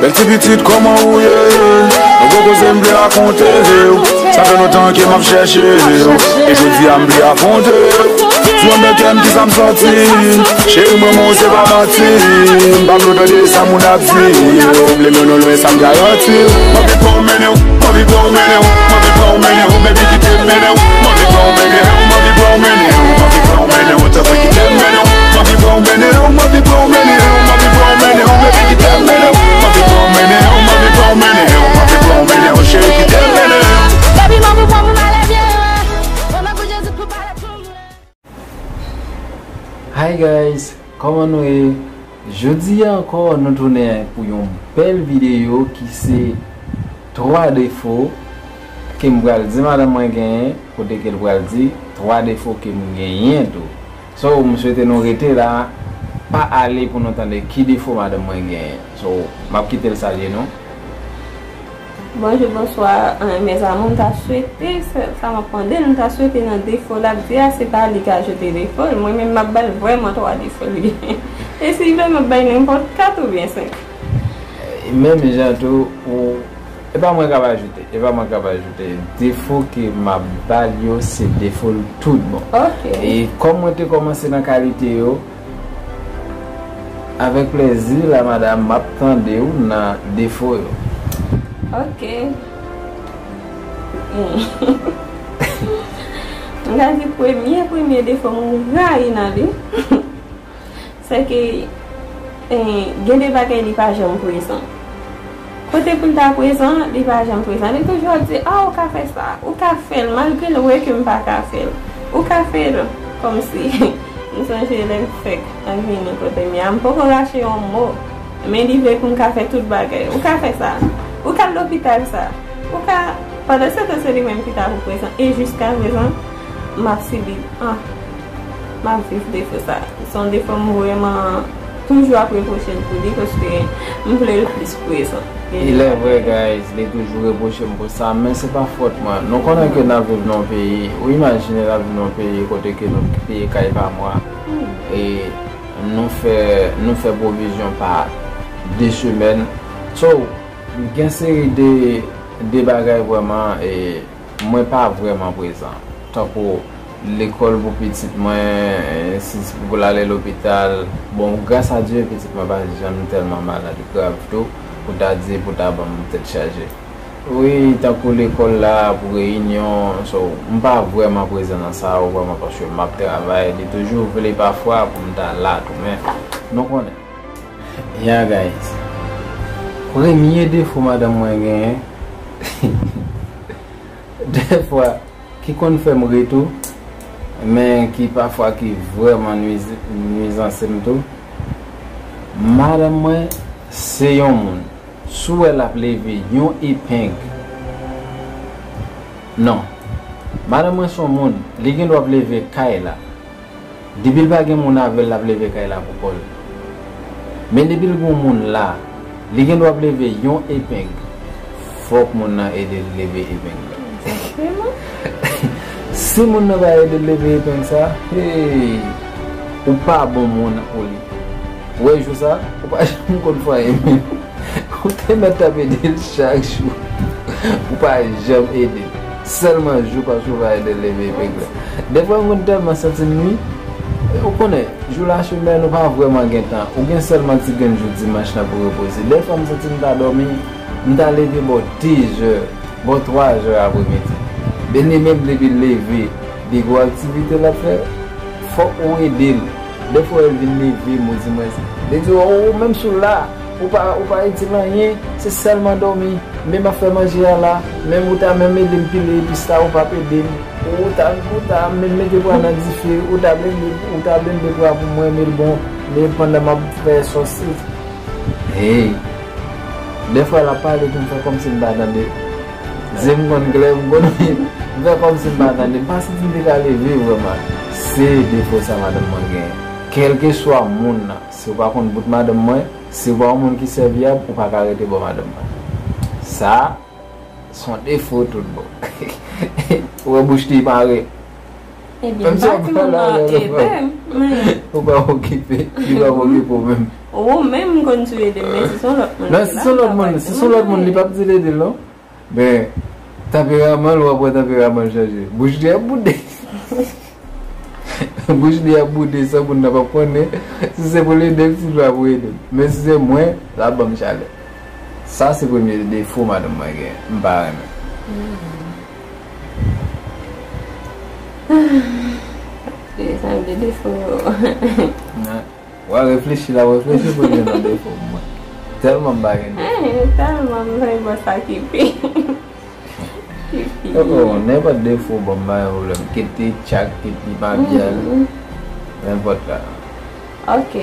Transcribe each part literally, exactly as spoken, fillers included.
Bèl ti pitit, kòman ou ye? Yon gwo koze m vle rakonte w. Sa fè lontan ke m ap chèche w. E jodi a m vle afwonte w. Di w anndan kè m kisa m santi. Cheri mwen, mwen se pa manti. M pa vle w tande sa moun ap di. Ou vle mennen w lwen, sa m garanti w. M anvi pran w mennen w. M anvi pran w mennen w. M anvi pran w mennen w. Baby, kite m mennen w. M anvi pran w mennen w. M anvi pran w mennen w. M anvi pran w mennen w. Tanpri, kite m mennen w. M anvi pran w mennen w. M anvi pran w mennen w. M anvi pran w mennen w. Baby, kite m mennen w. M anvi pran w mennen w. M anvi pran w mennen w. M anvi pran w mennen w. Cheri, kite m mennen w. Baby, m anvi pran w mennen w. Hi guys, kòman nou ye? Jodi a ankò nou tounen pou yon bèl videyo ki se twa defo ke m pral di madanm mwen genyen, kote ke l pral di twa defo ke m genyen tou. So, m swete nou rete la, pa ale pou nou tande ki defo madanm mwen genyen. So, m ap kite l salye nou. Bonjou, bonswa, eh, mes amours, m ta swete, sa, sa m ap mande, m ta swete nan defo l ap di a, se pa li k ajoute defo l. Mwen menm, m ap ba l vrèman twa defo l genyen. E si l vle, m ap bay nenpòt kat oubyen senk. Menm jan tou, ou, e pa mwen k ap ajoute, e pa mwen k ap ajoute. Defo ke m ap ba l yo, se defo l tout bon. Ok. E kòm mwen te kòmanse nan kalite yo, Avèk plèzi, la madam, m ap tande w nan defo yo. Ok. M ka di premye, premye defo m rayi nan li, se ke, eh, gen de bagay li pa janm prezan. Kote pou l ta prezan, li pa janm prezan. Li toujou ap di, "Ah, ou ka fè sa, ou ka fè l," malgre l wè ke m pa ka fè l. Ou ka fè l, kòmsi. M sonje lè m fèk vini kote m ye a, m poko rache yon mo. Men li vle pou m ka fè tout bagay. Ou ka fè sa. Ou ka al lopital sa. Ou ka, pandan se tan, se li menm ki ta pou prezan. E jiska prezan, m ap sibi, ah, m ap viv defo sa. Se yon defo m vrèman toujou ap repwoche l pou li, paske m vle l plis prezan. E lè vre, guys, li toujou repwoche m pou sa, men se pa fòt mwen. Nou konnen ke n ap viv nan yon peyi, ou imajine n ap viv nan yon peyi kote ke nou peye kay pa mwa, e nou fè, nou fè pwovizyon pa de semèn. So, gen seri de, de bagay vrèman, e mwen pa vrèman prezan. Tankou lekòl pou pitit mwen, si pou l ale lopital. Bon, gras a Dye, pitit mwen pa janm tèlman malad grav tou, pou ta di, pou ta ban m tèt chaje. Wi, tankou lekòl la, pou reyinyon, so, m pa vrèman prezan nan sa yo, vrèman, paske m ap travay, li toujou vle pafwa pou m ta la tou, men, nou konnen. Ya, guys. Premye defo madanm mwen genyen, dèfwa, ki konn fè m ri tou, men ki pafwa ki vrèman nwiz-, nwizanse m tou. Madanm mwen se yon moun, si w wè l ap leve yon epeng, non. Madanm mwen se yon moun, li gen dwa ap leve kay la. Depi l pa gen moun avè l, l ap leve kay la pou kò l. Men depi l gen yon moun la, li gen dwa ap leve yon epeng. Fòk moun nan ede l leve epeng la. Egzakteman. Si moun nan pa ede l leve epeng sa, hey, ou pa bon moun pou li. Ou wè jou sa, ou pa janm konn fè anyen menm. Ou te mèt t ap ede l chak jou. Ou pa janm ede l. Sèlman jou paske ou pa ede l leve epeng la. Dèfwa m konn tèlman santi m nwi. Ou konnen, jou la semèn ou pa vrèman gen tan. Ou gen sèlman ti grenn jou dimanch lan pou repoze. Dèfwa m santi m ta dòmi, m ta leve bò de zè, bò twa zè apremidi. Men li menm depi l leve, li gen aktivite l ap fè, fòk ou ede l. Dèfwa l vin leve m, ou di mwen, li di, "Oh, menm si w la, ou pa, ou pa itil anyen, se sèlman dòmi." Menm ap fè manje a la, menm ou ta menm ede m pile epis la, ou p ap ede m. Ou ta, ou ta menm mete pwa nan dife, ou ta blende, ou ta blende pwa pou mwen, men bon, men pandan m ap fè sòs. Hey! Dèfwa l ap pale tou, m fè kòmsi m pa tande. Zye m konn klè, m konn, m fè kòmsi m pa tande. M pa santi m te ka leve vrèman. Se defo sa madanm mwen genyen. Kèlkeswa moun nan, si w pa konn bout madanm mwen, si w pa yon moun ki sèvyab, ou pa ka rete bò madanm mwen. Sa, se yon defo tout bon. Ou wè bouch li mare. Ebyen, m pa di moun nan ede m, men. Ou pa okipe, li pa okipe w menm. Ou menm konn tou ede m, men si se yon lòt moun. Non, si se yon lòt moun, si se yon lòt moun, li p ap di l ede l, non. Men, tanperaman l, w ap wè tanperaman l chanje. Bouch li ap boude. Bouch li ap boude san moun nan p ap konnen si se pou l ede m, si l pa pou ede m. Men si se mwen, l ap ban m chalè. Sa se premye defo madanm mwen gen. M pa renmen. Sa de defo yo. Nan. W a reflechi la, w reflechi pou gen nan defo mwen. Tèlman m pa gen defo. Eh, tèlman m renmen sa ki pi. Ki pi. Oh, oh, nenpòt defo, bon, m pa gen pwoblèm. Kit li tchak, kit li mabyal. Mhm. Nenpòt la. Ok.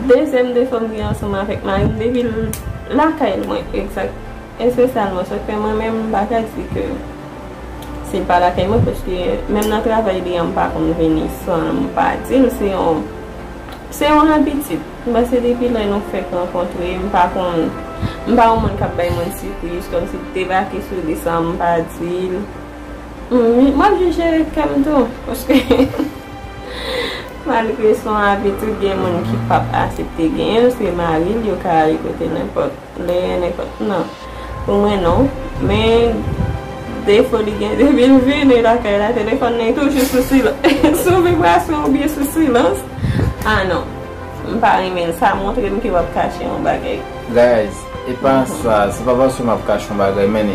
Dezyèm defo m gen ansanm avèk mari m, depi l lakay mwen, egzak, espesyalman, sa k fè mwen menm, m pa ka di ke se l pa lakay mwen, paske menm nan travay li an, m pa konn vini san m pa di l, se yon, se yon abitid. M panse depi lè nou fèk rankontre, m pa konn, m pa yon moun k ap bay moun sipriz, kòmsi debake sou li san m pa di l. M, m ap jije kè m tou, paske malgre se yon abitid, gen moun ki p ap aksepte genyen l, se mari l, yo ka al kote nenpòt lè, nenpòt, non. Pou mwen, non. Men, defo li gen, depi l vini lakay la, telefòn nan toujou sou silans, sou vibrasyon oubyen sou silans. Ah non, m pa renmen l. Sa montre m ke w ap kache yon bagay. Guys, e pa sa, se pa paske m ap kache yon bagay, men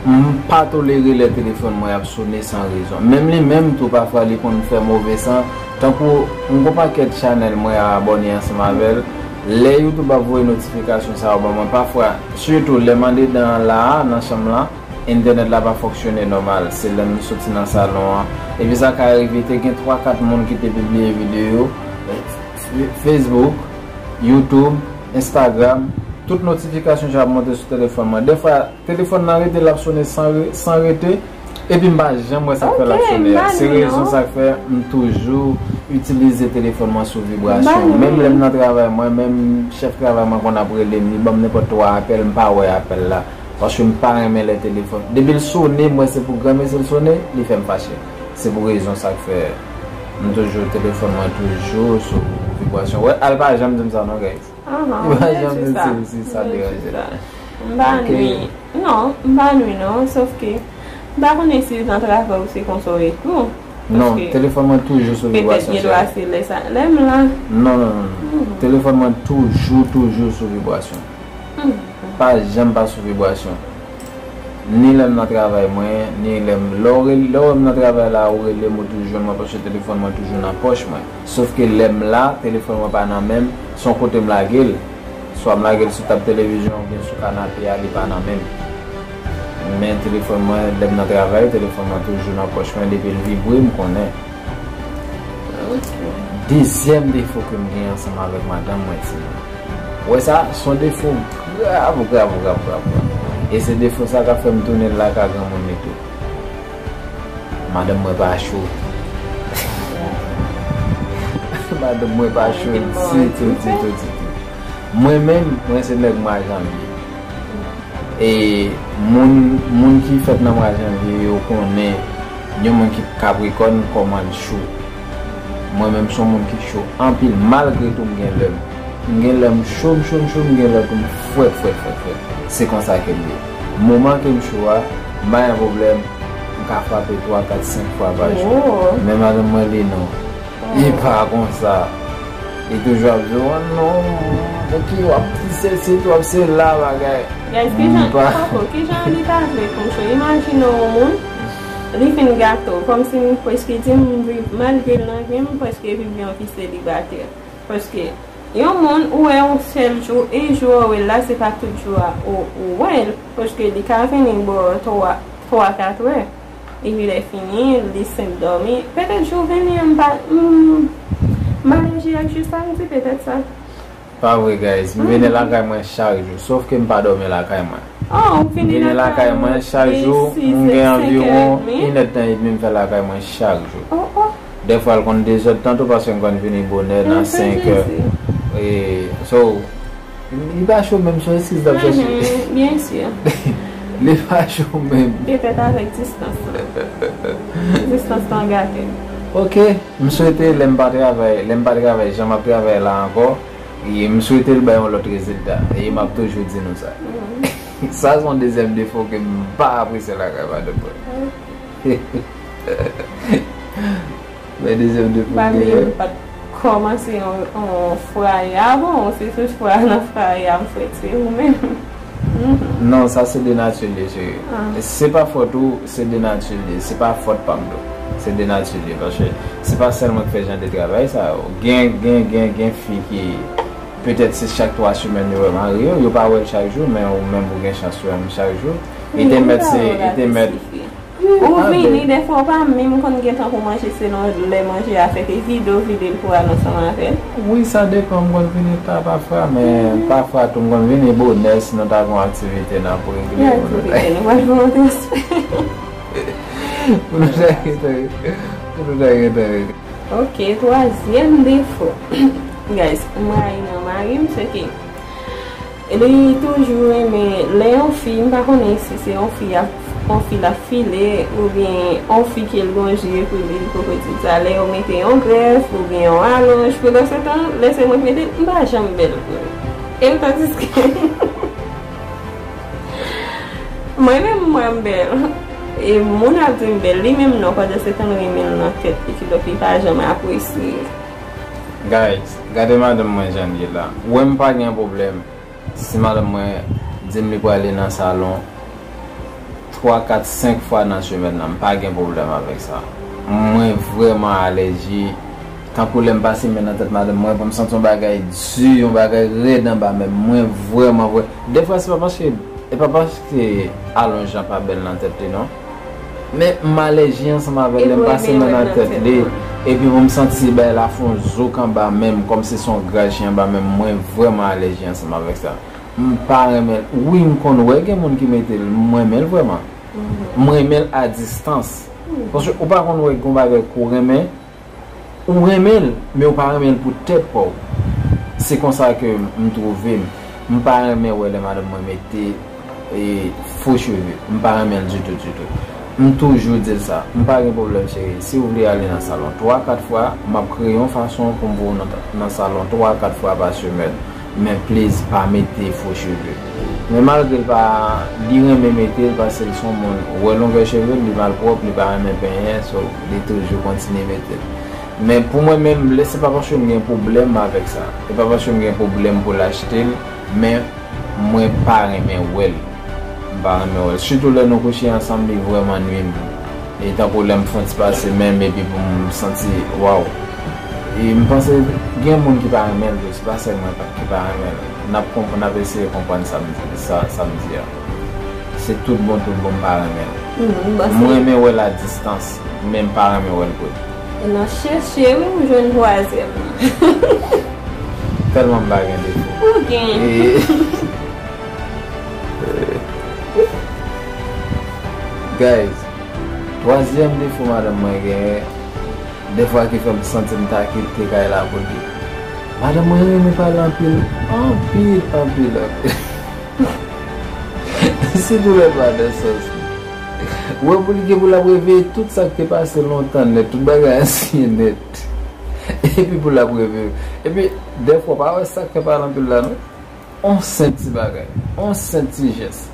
m pa tolere lè telefòn mwen ap sone san rezon. Menm li menm tou, pafwa, li konn fè move san. Tankou, m gon pakèt chanèl mwen abòne ansanm avè l. Lè YouTube ap voye notifikasyon sa yo ban mwen, pafwa, sitou lè m andedan la a, nan chanm lan, entènèt la pa fonksyone nòmal. Se lè m soti nan salon an. Epi sa ka rive, te gen twa kat moun ki te pibliye videyo, eh, F-, Facebook, YouTube, Instagram, tout notifikasyon sa ap monte sou telefòn mwen. Dèfwa, telefòn nan rete, l ap sone san re-, san rete, epi m pa janm wè sa k fè l ap sone a. Se rezon sa k fè m toujou itilize telefòn mwen sou vibrasyon. Menm lè m nan travay mwen, menm chèf travay mwen konn ap rele m, li ban m nenpòt twa apèl, m pa wè apèl la. Paske m pa renmen lè telefòn. Depi l sone, m wè se pou granmesi l sone, li fè m fache. Se pou rezon sa k fè m toujou, telefòn mwen toujou sou vibrasyon. Wè, Al pa janm di m sa non, guys. Ahan, li pa janm di m si, si sa deranje l. M pa nwi. Non, m pa nwi non, sòf ke m pa konnen si nan travay ou se konsa w ye tou. Non, telefòn mwen toujou sou vibrasyon, cheri. Petèt gen dwa se lè sa, lè m la. Non, non, non, non. Telefòn mwen toujou, toujou sou vibrasyon. Pa janm pa sou vibrasyon. Ni lè m nan travay mwen, ni lè m, lè w rele, lè w wè m nan travay la, ou rele m, ou toujou jwenn mwen, paske telefòn mwen toujou nan pòch mwen. Sòf ke lè m la, telefòn mwen pa nan men m, se yon kote m lage l. Swa m lage l sou tab televizyon oubyen sou kanape a, li pa nan men m. Men telefòn mwen, lè m nan travay, telefòn mwen toujou nan pòch mwen, depi l vibre, m konnen. Dezyèm defo ke m gen ansanm avèk madanm mwen, timoun. Ou wè sa, se yon defo grav, grav, grav, grav, grav. E se defo sa k ap fè m tounen lakay granmoun li tou. Madanm mwen pa cho. Madanm mwen pa cho ditou, ditou, ditou. Mwen menm, mwen se nèg mwa janvye. E moun, moun ki fèt nan mwa janvye yo konnen yon moun ki kaprikòn kòman l cho. Mwen menm se yon moun ki cho anpil, malgre tou m gen lè m. M gen lè m cho, m cho, m cho, m gen lè tou m frèt, frèt, frèt, frèt. Se konsa ke m ye. Moman ke m cho a, m pa gen pwoblèm, m ka frape twa, kat, senk fwa pa jou. Men madanm mwen li non. Li pa konsa. Li toujou ap di w, "Oh non, pouki w ap di sesi, w ap se la bagay." Guys, kijan, Pako, kijan li ta vle pou m cho? Imajine yon moun, li fin gate w, kòmsi m prèske di m viv, malgre l nan vi m, m prèske viv yon vi selibatè. Paske yon moun, ou wè yon sèl jou, e jou ou wè l la, se pa tout jou a ou, ou wè l. Paske li ka vini bò twa, twa, katrè. Epi lè fini, li senp dòmi. Petèt jou vini an, m pa, m, m pa reji ak jou sa, m di petèt sa. Pa vre, guys. M vini lakay mwen chak jou. Sòf ke m pa dòmi lakay mwen. Oh, ou vini lakay mwen chak jou, m gen anviwon inèdtan edmi m fè lakay mwen chak jou. Oh, oh. Dèfwa, l konn dezòd tanto paske m konn vini bonè nan senkè. E, so, li pa cho menm, se yon eskiz l ap chèche. Byen si. Li pa cho menm. Petèt avèk distans lan. Distans lan gate m. Ok, m swete lè m pa travay, lè m pa travay jan m ap travay la ankò, e m swete l bay yon lòt rezilta. E m ap toujou di nou sa. Sa se yon dezyèm defo ke m pa apresye lakay madanm mwen. Men dezyèm defo m genyen. Pa bliye m pa t kòmanse yon, yon fwaye. A bon, se sou fwa nan fwaye a m fwete ou menm. Non, sa se de nati l ye, cheri. Se pa fòt ou, se de nati l ye. Se pa fòt pa m tou. Se de nati l ye, paske se pa sèl mwen k fè jan de travay sa yo. Gen, gen, gen, gen fi ki petèt se chak twa semèn yo wè mari yo, yo pa wè l chak jou, men ou menm ou gen chans wè l chak jou. E te mèt se, e te mèt. Ou vini, dèfwa ou pa menm konn gentan pou manje, se nan lè manje a fèt, e vide ou vide l pou al ansanm avè l. Wi, sa depann, m konn vini ta pafwa, men pafwa tou m konn vini bonè, si nou ta gen yon aktivite n ap regle pou nou ta. Aktivite, nou pral fè yon transfè. Pou nou ta gentan, pou nou ta gentan regle. Ok, twazyèm defo. Guys, m rayi nan mari m, se ke li toujou renmen, lè yon fi, m pa konnen si se yon fi ap, yon fi l ap file, oubyen yon fi ke l gon je pou li, li poko di l sa, lè yo mete yon grèf, oubyen yon alonj, pandan se tan, lè se mwen k mete l, m pa janm bèl pou li. E tandiske mwen menm, mwen m bèl. E moun ap di m bèl, li menm non, pandan se tan l renmen l nan tèt li, kidonk li pa janm apresye. Guys, gade madanm mwen jan l ye la. Ou wè m pa gen pwoblèm. Si madanm mwen di m li prale nan salon twa, kat, senk fwa nan semèn nan, m pa gen pwoblèm avèk sa. Mwen vrèman alèji. Tankou lè m pase men nan tèt madanm mwen, pou m santi yon bagay di, yon bagay rèd anba men m. Mwen vrèman, vrè-, dèfwa se pa paske, e pa paske alonj lan pa bèl nan tèt li, non. Men m alèji ansanm avè l, lè m pase men nan tèt li, epi pou m santi bagay la fè yon zouk anba men m, kòmsi se yon graj ki anba men m, mwen vrèman alèji ansanm avèk sa. M pa renmen l. Wi, m konn wè gen moun ki mete l, m renmen l vrèman. M renmen l a distans. Paske ou pa konn wè gen yon bagay ke w renmen, ou renmen l, men ou pa renmen l pou tèt pa w. Se konsa ke m twouve m. M pa renmen wè lè madanm mwen mete, e, fo cheve. M pa renmen l ditou, ditou. M toujou di l sa. M pa gen pwoblèm, cheri. Si w vle ale nan salon twa, kat fwa, m ap kreye yon fason pou m voye w nan, nan salon twa, kat fwa pa semèn. Men please, pa mete fo cheve. Men malgre l pa, li renmen mete l paske l se yon moun, ou wè longè cheve l, li malpwòp, li pa renmen penyen, so li toujou kontinye mete l. Men pou mwen menm, lè se pa paske m gen pwoblèm avèk sa. E pa paske m gen pwoblèm pou l achte l, men mwen pa renmen wè l. M pa renmen wè l. Sitou lè nou kouche ansanm, li vrèman nwi m. E tankou lè m fè yon ti pase men m epi pou m santi, waw. E m panse gen moun ki pa renmen l tou, se pa sèl mwen pa, ki pa renmen l. N ap konp-, n ap eseye konprann sa m di, sa, sa m di a. Se tout bon, tout bon, m pa renmen l. M renmen wè l a distans, men m pa renmen wè l pre. E nan chèche, wi, m jwenn twazyèm nan. Tèlman m pa gen defo. Ou gen. E, guys, twazyèm defo madanm mwen genyen, dèfwa ki fè m santi m ta kite kay la pou li. Madanm mwen renmen pale anpil, anpil, anpil, anpil. Sitou lè l pa nan sans li. Ou wè pou li gen pou l ap reveye tout sa k te pase lontan nèt, tout bagay ansyen nèt. Epi pou l ap reveye. Epi, dèfwa, w pa wè sa k fè pale anpil la, non? On senp ti bagay, on senp ti jès.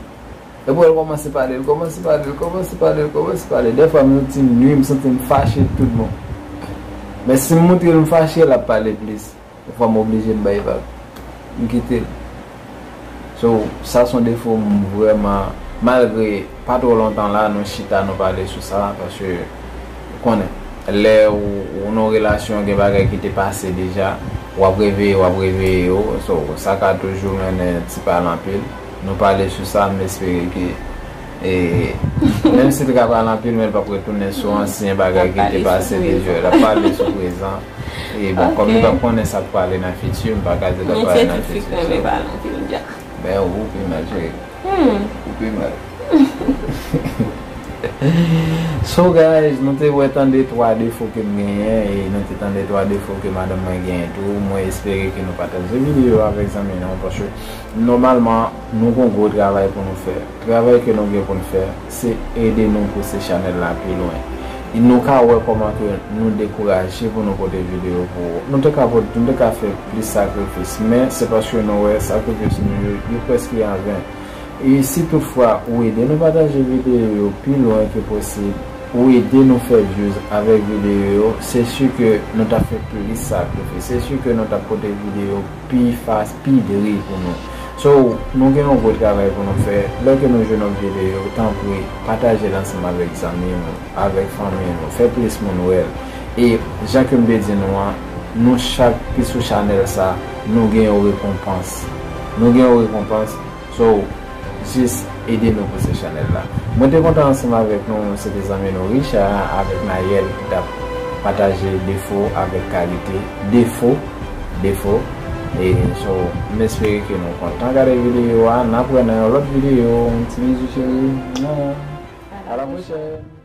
Epi l kòmanse pale, l kòmanse pale, l kòmanse pale, l kòmanse pale. Dèfwa, m santi m nwi, m santi m fache tout bon. Men si m montre l m fache, l ap pale plis. Dèfwa, m oblije m bay vag. M kite l. So, sa se yon defo m vrèman, malgre pa twò lontan la, nou chita, nou pale sou sa, paske, ou konnen, lè ou, ou nan yon relasyon, gen bagay ki te pase deja, w ap reveye, w ap reveye yo. So, sa ka toujou mennen ti pale anpil. Nou pale sou sa, m espere ke, e, menm si l ka pale anpil, men l p ap retounen sou ansyen bagay ki te pase deja. L ap pale sou prezan. E bon, kòm li p ap konnen sa k prale nan fiti, m pa ka di l ap pale nan fiti. Men ou pi mal, cheri. Ou pi mal. So guys, nou te wè tande twa defo ke m genyen e nou te tande twa defo ke madanm mwen genyen tou. Mwen espere ke nou pataje videyo avèk zanmi nou, paske nòmalman nou gon gwo travay pou nou fè. Travay ke nou gen pou n fè, se ede nou pouse chanèl la pi lwen. E nou ka wè kòman ke nou dekouraje pou nou pote videyo pou ou. Nou te ka pote, nou te ka fè plis sakrifis, men se paske nou wè sakrifis nou yo, yo prèske anven. E si toutfwa ou ede nou pataje videyo yo pi lwen ke posib, ou ede nou fè views avèk videyo yo, se si ke nou t ap fè plis sakrifis. Se si ke nou t ap pote videyo pi fas, pi dri pou nou. So, nou gen yon gwo travay pou nou fè. Lè ke nou jwenn yon videyo, tanpri, pataje l ansanm avèk zanmi nou, avèk fanmi nou. Fè plis moun wè l. E jan ke m te di nou an, nou chak ki sou chanèl sa, nou gen yon rekonpans. Nou gen yon rekonpans. So, jis ede nou pouse chanèl la. Mwen te kontan ansanm avèk nou, se te zanmi nou Richard avèk Nayel ki t ap pataje defo avèk kalite. Defo, defo. E so, m espere ke nou kontan gade videyo a. N ap wè nan yon lòt videyo. Yon ti bizou cheri. Mwa. A la pwochèn.